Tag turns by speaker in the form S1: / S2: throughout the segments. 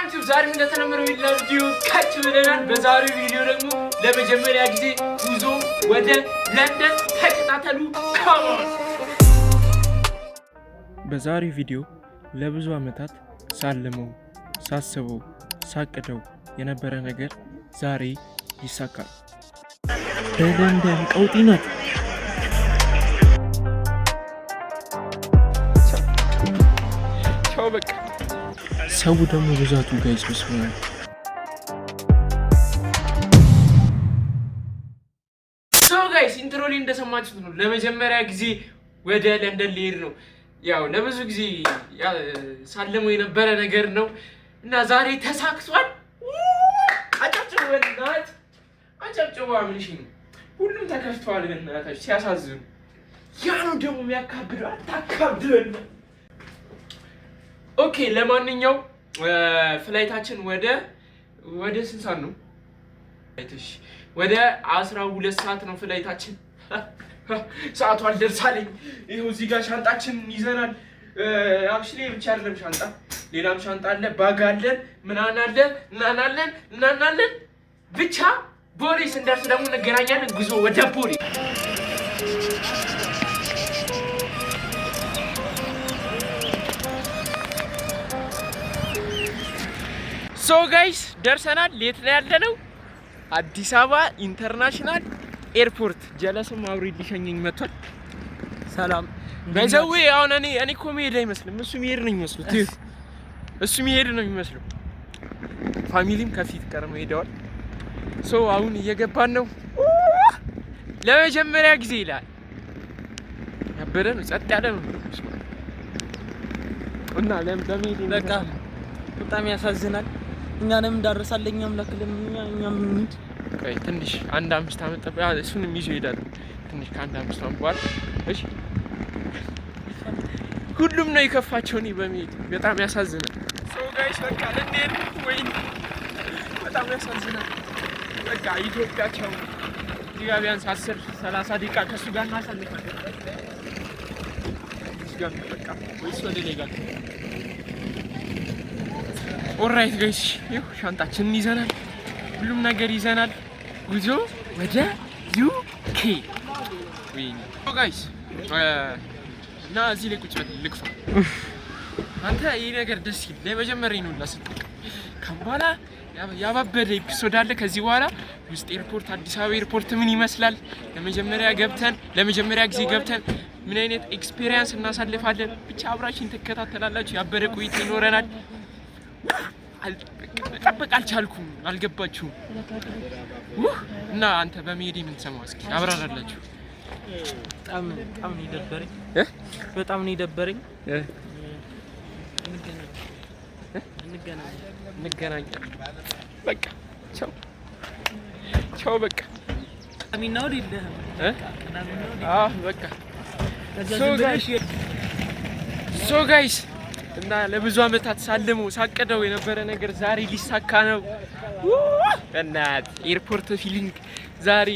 S1: ዩቲዩብ፣ ዛሬም እንደተለመደው ሌላ ቪዲዮ ከች ብለናል። በዛሬው ቪዲዮ ደግሞ ለመጀመሪያ ጊዜ ጉዞ ወደ ለንደን ተከታተሉ። Come on።
S2: በዛሬው ቪዲዮ ለብዙ ዓመታት ሳልመው፣ ሳስበው፣ ሳቅደው የነበረ ነገር ዛሬ ይሳካል። በለንደን ቀውጢ ናት።
S1: ቻው በቃ።
S2: ሰው ደግሞ ብዛቱ guys በስመ አብ።
S1: So guys፣ intro ላይ እንደሰማችሁት ነው። ለመጀመሪያ ጊዜ ወደ ለንደን ልሄድ ነው። ያው ለብዙ ጊዜ ሳልመው የነበረ ነገር ነው እና ዛሬ ተሳክቷል። አጨብጭቡ፣ በእናትህ አጨብጭቡ። አምንሽ ነው ሁሉም ተከፍተዋል። በእናታችሁ ሲያሳዝኑ። ያ ነው ደግሞ የሚያካብደው። አታካብዱ። Okay፣ ለማንኛው flight ኣችን ወደ ስንት ሰዓት ነው? እሺ፣ ወደ 12 ሰዓት ነው flight ኣችን። ሰዓቱ አልደርሳለኝ። ይኸው እዚህ ጋር ሻንጣችን ይዘናል። Actually ብቻ አይደለም ሻንጣ፣ ሌላም ሻንጣ አለ፣ bag አለን፣ ምናምን አለን፣ እናናለን እናናለን። ብቻ ቦሌ ስንደርስ ደግሞ እንገናኛለን። ጉዞ ወደ ቦሌ። So guys፣ ደርሰናል። የት ነው ያለነው? አዲስ አበባ International Airport። ጀለስም አብሮ ሊሸኘኝ መጥቷል።
S3: ሰላም።
S1: By the way፣ አሁን እኔ እኮ መሄድ አይመስልም፣ እሱ መሄድ ነው የሚመስሉት። እሱ መሄድ ነው የሚመስለው። Family ም ከፊት ቀድመው ሄደዋል። So አሁን እየገባን ነው ለመጀመሪያ ጊዜ ይላል። ያበደ ነው፣ ጸጥ ያለ ነው እና ለመሄድ
S3: በቃ በጣም ያሳዝናል። እኛንም እንዳረሳለኝ አምላክ ለምኛ እኛም እንሂድ።
S1: ቆይ ትንሽ አንድ 5 ዓመት ጠብቅ። እሱንም ይዞ ይሄዳሉ። ትንሽ ከአንድ 5 ዓመት በኋላ እሺ። ሁሉም ነው የከፋቸው። እኔ በመሄድ በጣም ያሳዝናል። So guys፣ በቃ ልንሄድ፣ ወይ በጣም ያሳዝናል። በቃ ኢትዮጵያ ቻው። እዚህ ጋር ቢያንስ 10 30 ደቂቃ ከእሱ ጋር እናሳልፋለን። እዚህ ጋር በቃ ወይስ ወደ ላይ ጋር? Alright guys፣ ይኸው ሻንጣችንን ይዘናል። ሁሉም ነገር ይዘናል። ጉዞ ወደ UK guys። እና እዚህ ላይ ቁጭ በል ልግፋ። አንተ ይህ ነገር ደስ ይል። ለመጀመሪያ ነው ላስጠቀም። ከም በኋላ ያባበደ episode አለ። ከዚህ በኋላ ውስጥ airport፣ አዲስ አበባ airport ምን ይመስላል፣ ለመጀመሪያ ጊዜ ገብተን ምን አይነት experience እናሳልፋለን። ብቻ አብራችን ትከታተላላችሁ። ያበደ ቆይታ ይኖረናል። መጠበቅ አልቻልኩም። አልገባችሁም? እና አንተ በመሄድ ምን ተሰማህ? እስኪ አብራራላችሁ።
S3: በጣም በጣም ነው የደበረኝ። በጣም ነው የደበረኝ። እንገናኛለን።
S1: እንገናኛለን። በቃ ቻው ቻው። በቃ
S3: ቅዳሜና እሑድ የለህም። ቅዳሜና እሑድ።
S1: አዎ በቃ።
S3: ከዛ
S1: So
S3: ዝም ብለሽ
S1: So guys፣ እና ለብዙ አመታት ሳልመው ሳቅደው የነበረ ነገር ዛሬ ሊሳካ ነው። እናት airport feeling ዛሬ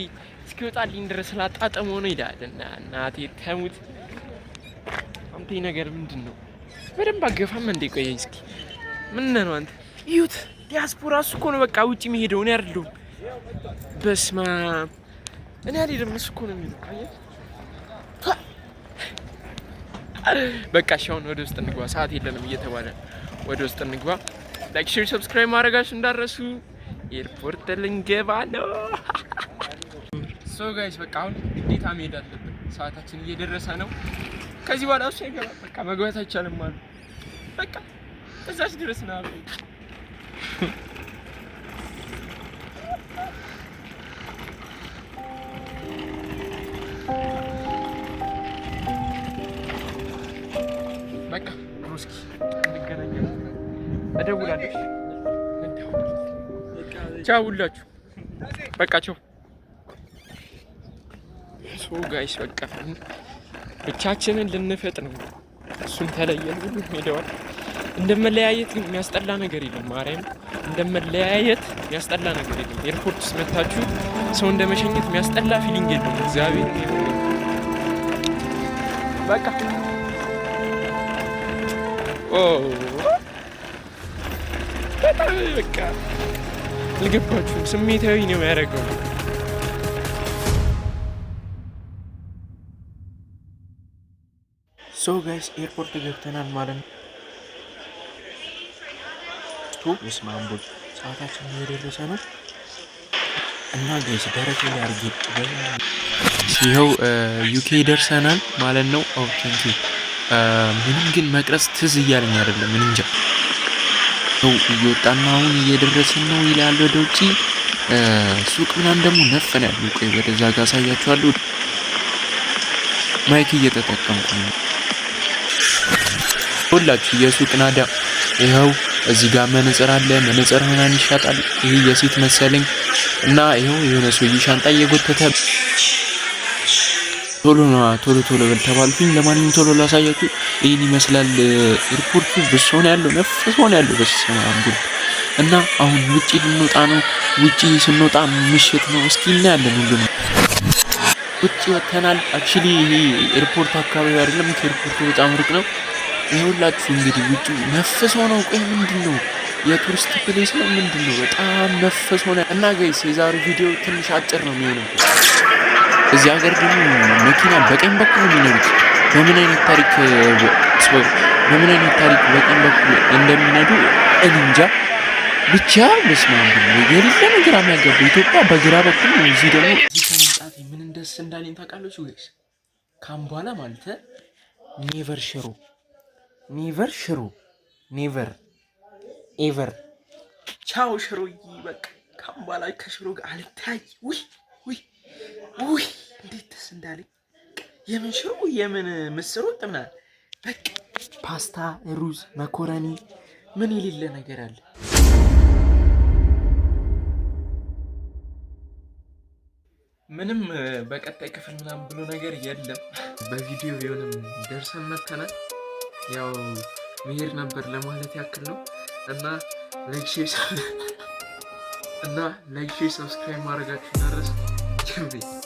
S1: እስኪወጣልኝ ድረስ ላጣጠመው ነው ይላል። እና እናቴ ተሙት፣ አንተ ይህ ነገር ምንድን ነው? በደንብ አገፋም እንዴ? ቆየኝ እስኪ፣ ምን ነው አንተ? እዩት፣ ዲያስፖራ እሱ እኮ ነው በቃ ውጭ የሚሄደው፣ እኔ አይደለሁም። በስመ አብ፣ እኔ አልሄድም፣ እሱ እኮ ነው የሚሄደው። አየህ፣ በቃ እሺ፣ አሁን ወደ ውስጥ እንግባ። ሰዓት የለንም እየተባለ ነው። ወደ ውስጥ እንግባ። Like፣ share፣ subscribe ማድረጋችሁ እንዳረሱ። Airport ልንገባ ነው። So guys፣ በቃ አሁን ግዴታ መሄድ አለብን። ሰዓታችን እየደረሰ ነው። ከዚህ በኋላ እሱ አይገባም። በቃ መግባት አይቻልም አሉ። በቃ እዛች ድረስ ነው አብረን። በቃ Broski፣ እንገናኛለን። እደውላለሁ። ቻው ሁላችሁ። በቃ ቻው። So guys፣ በቃ ብቻችንን ልንፈጥ ነው። እሱም ተለየን፣ ሁሉም ሄደዋል። እንደመለያየት ግን የሚያስጠላ ነገር የለም። ማርያም፣ እንደመለያየት የሚያስጠላ ነገር የለም። Airport ውስጥ መታችሁ ሰው እንደመሸኘት የሚያስጠላ feeling የለም። እግዚአብሔር በቃ ኦ። በጣም በቃ አልገባችሁም። ስሜታዊ ነው ያደረገው።
S2: So guys፣ airport ገብተናል ማለት ነው። በስመ አብ ወልድ፣ ሰዓታችን እየደረሰ ነው እና guys ደረቴ ላይ አድርጌ ይኸው UK ደርሰናል ማለት ነው። Oh, thank you። ምንም ግን መቅረጽ ትዝ እያለኝ አይደለም። ምን እንጃ ነው። እየወጣን ነው፣ አሁን እየደረስን ነው ይላል ወደ ውጪ። ሱቅ ምናምን ደግሞ ነፈን ያሉ። ቆይ ወደዛ ጋር አሳያችኋለሁ። Mic እየተጠቀምኩ ነው። ሁላችሁ የሱቅ ናዳ ይኸው እዚህ ጋር መነጽር አለ። መነጽር ምናምን ይሻጣል። ይሄ የሴት መሰለኝ እና ይኸው የሆነ ሰውዬ ሻንጣ እየጎተተ ቶሎ ነው ቶሎ ቶሎ በል ተባልኩኝ። ለማንኛውም ቶሎ ላሳያችሁ። ይህን ይመስላል airport ኡ። ብሶ ነው ያለው፣ ነፍስ ሆነ ያለው። በስመ አብ ወልድ። እና አሁን ውጪ ልንወጣ ነው። ውጪ ስንወጣ ምሽት ነው። እስኪ እናያለን ሁሉንም። ውጪ ወጥተናል። Actually ይሄ airport አካባቢ አይደለም፣ ከ airport ኡ በጣም ሩቅ ነው። ይኸውላችሁ እንግዲህ ውጪ ነፍስ ሆነው። ቆይ ምንድን ነው? የ tourist place ነው ምንድን ነው? በጣም ነፍስ ሆነ። እና guys፣ የዛሬው ቪዲዮ ትንሽ አጭር ነው የሚሆነው። እዚህ ሀገር ደግሞ መኪና በቀኝ በኩል ነው የሚነዱት። በምን አይነት ታሪክ በቀኝ በኩል እንደሚነዱ እኔ እንጃ። ብቻ በስመ አብ የሌለ ነው ግራ የሚያጋባው። ኢትዮጵያ በግራ በኩል ነው። እዚህ ደግሞ እዚህ ከመምጣቴ ምን ደስ እንዳለኝ ታውቃላችሁ guys? ካም በኋላ ማለት never ሽሮ፣ never ሽሮ፣ never ever፣ ቻው ሽሮዬ። በቃ ካም በኋላ ከሽሮ ጋር አልታይ። ውይ ውይ ውይ፣ እንዴት ደስ እንዳለኝ! የምን ሽሮ፣ የምን ምስር ወጥ ምናምን፣ በቃ ፓስታ፣ ሩዝ፣ መኮረኒ ምን የሌለ ነገር አለ? ምንም በቀጣይ ክፍል ምናምን ብሎ ነገር የለም። በቪዲዮ ቢሆንም ደርሰን መተናል። ያው መሄድ ነበር ለማለት ያክል ነው እና like፣ share፣ subscribe ማድረጋችሁ እንዳትረሱ።